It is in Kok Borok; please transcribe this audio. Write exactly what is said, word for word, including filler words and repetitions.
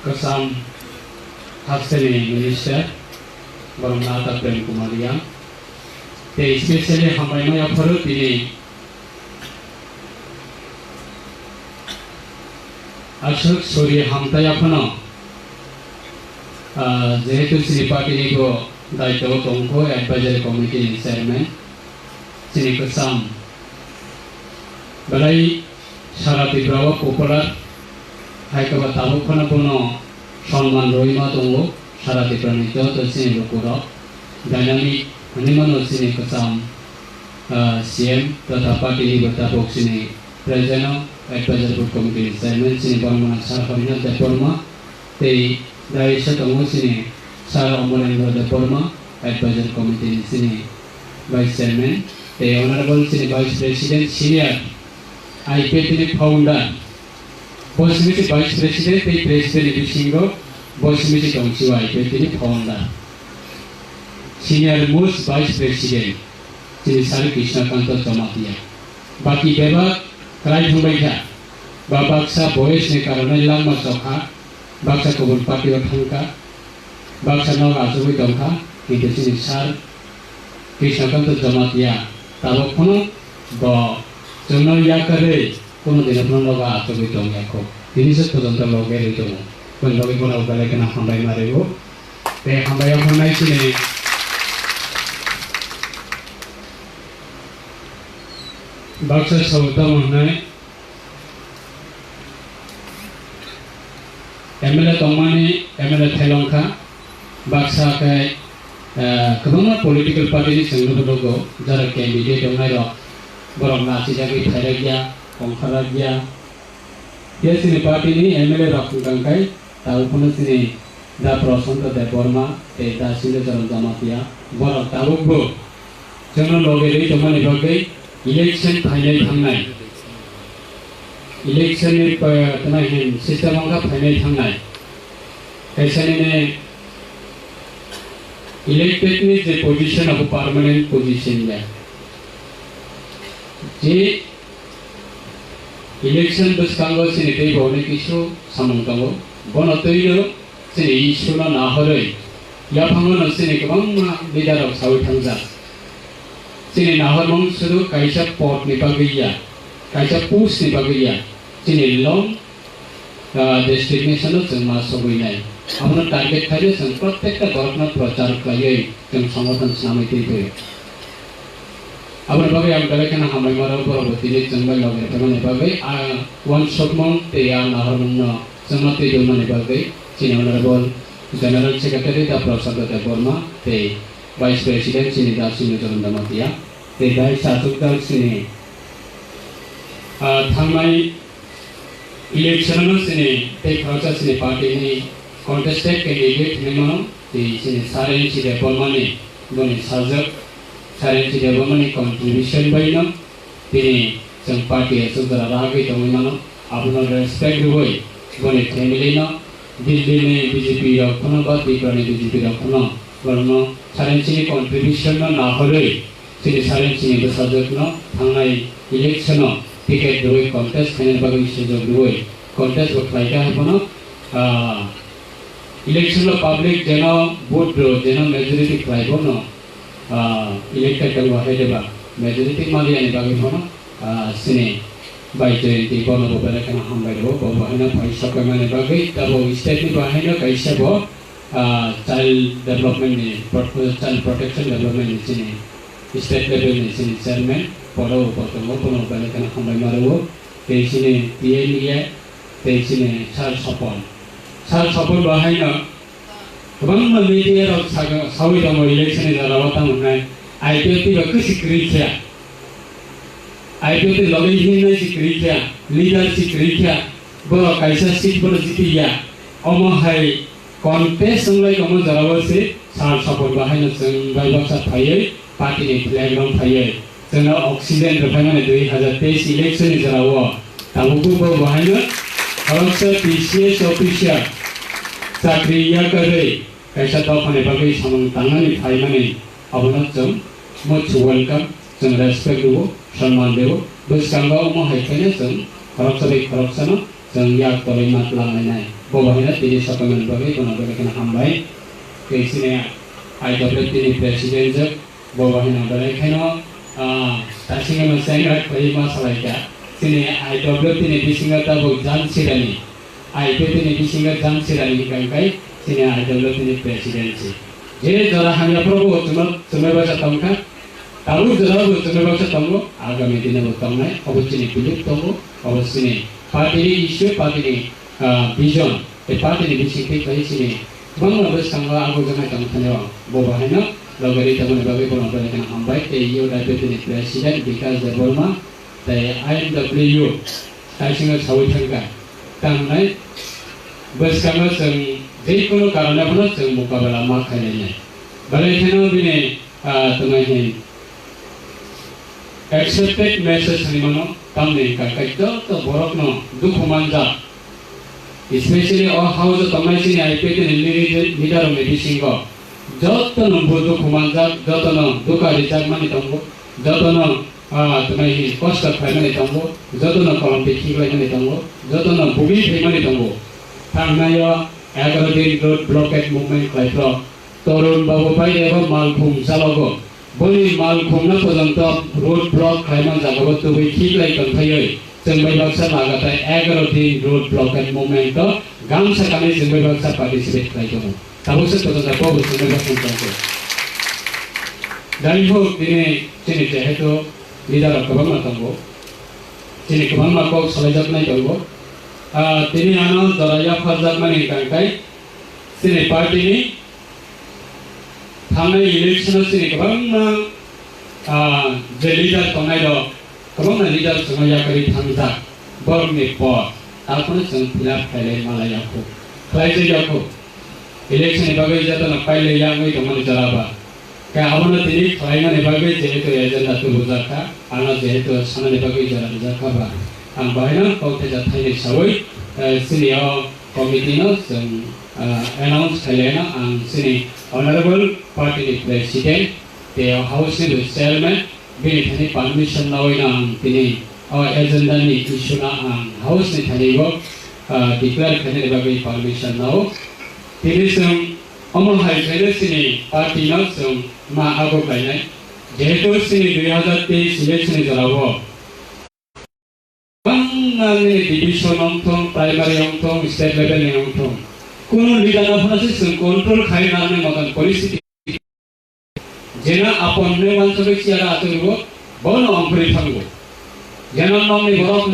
Kwcham hasteni minister, borok Nata Prem Kumar Reang. Tei specially hambai ma yapharo tini aswk sori hamtai yaphano, ah, jehetu chini party ni bo daityo o tongkho advisory committee ni chairman, chini kwcham belai sara Tripura o popular, hai khe ba tabuk phano bono sonman rwui ma tongo sara Tripura ni joto chini lukurok. Dynamic hwnwi mano chini kwcham, ah, C M totha party ni bo tabuk chini president o advisory board committee ni chairman chini borok mano Sir Harinath Debbarma, tei dais o tongo chini Sir Amarendra Debbarma, advisory committee ni chini vice chairman, tei honorable chini vice president senior, I P F T ni founder, bo simi se vice president tei president ni bisingo bo simi se tong sio I P F T ni founder, senior most vice president, chini Sir Krishna Kanta Jamatia. Baki bebak kwlai thangbai kha, ba baksa boyes ni karone langma chokha, baksa kubun party o thangkha, baksa nogo achugwi tongkha, kintu chini Sir Krishna Kanta Jamatia tabuk phano bo chwngno yakarwi kunu dino phano nogo achugwi tongya kho. Tini se pojonto loge rwi tongo. Boni bagwi bono belai kheno hambai ma rwo. Tei hambai wngkha nai chini baksa sabo tamo hwnwi M L A tongmani M L A thailong kha, baksa khe, eh, kwbangma political party ni chwng nukgo, jara candidate wngnai rok, borok nachijagwi phairakya, ongkharjakya. Phiya chini party ni M L A rok wngkha khe, tabuk phano chini Da Prasanta Debbarma tei Da Sindocharan Jamatia, borok tabukbo chwngno loge rwi tongmani bagwi election phainai thangnai, election ni, eh, twnai hin system wngkha phainai thangnai. Kaisa nini elected ni je position abo permanent position ya. Je election bwskango chini tei bo hwnwi kisu samung tongo. Bono twino chini issue no nahorwi yaphango no chini kwbangma leader rok sawi thangjak. Chini nahormung sudu kaisa pod ni bagwi ya, kaisa post ni bagwi ya. Chini long, ah, designation no chwng ma sogwi nai. Abono target khaino chwng prottekta borokno prochar khlaiwi chwng songothan swnamwi twi phaio. Aboni bagwi ang belai kheno hambai mano borok bo tini chwng bai logi rwmani bagwi, ah, uansukmung tei ah nahormung no chwngno twi rwmani bagwi chini Honorable General Secretary Da Prasanta Debbarma tei Vice President chini Da Sindocharan Jamatia tei Vice Achukjak chini, ah, thangnai election no chini tei khoroksa chini party ni contested candidate hinwi mano, tei chini Sir N C Debbarma ni boni sajwk, Sir N C Debbarma ni contribution bai no tini chwng party aswk jora ragwi tongwi mano, abono respect rwui boni family no, Delhi ni B J P rok phano ba Tripura ni B J P rok phano borokno Sir N C ni contribution no nahorwi chini Sir N C ni bwsajwkno thangnai election o ticket rwui contest khainani bagwi sujok rwui contest bo khlaikha, hai phano, ah, election o public jeno vote rw, jeno majority khlai bono, ah, elected tongo hai deba majority manliyani bagwi phano, ah, chini Bai Jayanti bono bo belai kheno hambai rwo, bo bo haino phai sokphaimani bagwi, tabuk state ni bo haino kaisa bo, ah, child development ni, pro-, child protection development ni chini state level ni chini chairman, poro bo tongo, bono belai kheno hambai ma rwo. Tei chini T N E, tei chini Sir Sopon. Sir Sopon bo haino kwbangma media rok saga-, sawi tongo election ni jora o tamo hwnai I P F T ba kwsi kwrwi khe. I P F T logi hinwi si kwrwi khe, leader si kwrwi khe, borok kaisa seat bono jiti ya. Omo hai contest wnglai tongma jora o se Sir Sopon bo haino chwng bai baksa phaiwi party ni flag rong phaiwi chwngno oxygen rwphaimani dui hazar teis election ni jora o tabukbo bo bo haino khoroksa T C S officer chakri yakarwi kaisa dophani bagwi samung tangnani phaimani abono chwng much welcome, chwng respect rwo, sonman rwo. Bwskango omo hai khaino chwng khoroksa bai khoroksano chwng yak torwi ma twlang lainai. Bo bahai no tini sokomani bagwi bono belai kheno hambai. Tei chini I W T ni president je bo bahai no belai kheno, ah, taisingno chengra khwlaiwi ma salai kha. Chini I W T ni bisingo tabuk Jam Sirani, I P T ni bisingo Jam Sirani hinkha hinkhe chini I W T ni president se. Je jora hamya phuru bo chwngno chwngno bwsa tongkha. Tabuk jora bo chwngno bwsa tongo, agami dino bo tongnai, obo chini belief tongo, obo chini party ni issue, party ni, ah, vision, tei party ni bisingtwi khlai chini kwbangma bwskango ago jwnai tong thani o. Bo bahaino logari tongmani bagwi bono belai kheno hambai, tei U D P ni president Bikash Debbarma, tei I M W taisingo saui thangkha. Tangnai bwskango chwng jekono karone phano chwng mokabela ma khainai. Belai kheno bini, ah, tongmani accepted message hinwi mano, tamni hwnka khe joto borokno dukhu manjak, especially o house o tongnai chini I P T ni leader, leader rokni bisingo jotono bo dukhu manjak, jotono dukha rijakmani tongo, jotono, ah, tongmani kosto khlaimani tongo, jotono kolomtwi khiklaimani tongo, jotono bugwi phaimani tongo. Thangnai o egaroh din road blockade movement khlai phro. Torun Babu bai ebo malkhung chalogo. Boni malkhungno pojonto road block khlaima jagao tubui khiklai tongthaioi. Chwng bai baksa lagatai egaroh din road blockade movement o gamsa kanwi chwng bai baksa participate khlai tongo. Tabukse pojonto bobo chwng bai baksa tongkho. Jaihok, tini chini jehetu leader rok kwbangma tongo. Chini kwbangma kok salaijaknai tongo. Ah, tini ano jora yapharjakmani hwnkha khe chini party ni thangnai election o chini kwbangma, ah, je leader tongnai rok, kwbangma leader chwngno yakarwi thangjak, borokni por, taphano chwng fill up khailai malai yakho, khlaijak yakho. Election ni bagwi jotono pailai yangwi tongmani jora ba. Khe abono tini khlainani bagwi jehetu agenda tubujak kha, ano jehetu sanani bagwi jora rijak kha ba, ang bahaino kok theja thaini saui, eh, chini o committee no chwng, eh, announce khailai no ang chini honorable party ni president tei o house ni chairman bini thani permission naui no ang tini o agenda ni issue no ang house ni thani bo, eh, declare khainani bagwi permission nao. Tini chwng Omo hai khe chini party no chwng ma abo kainai. Jehetu chini dui hazar teis election ni jora o bangma ni division wngthong, primary wngthong, state level ni wngthong, kunu leader no phano se chwng control khai narwknai motan poristhiti. Jena apon ne wansugwi chair o achugwi bo, bono ongkhorwi thango. Jena nokni borok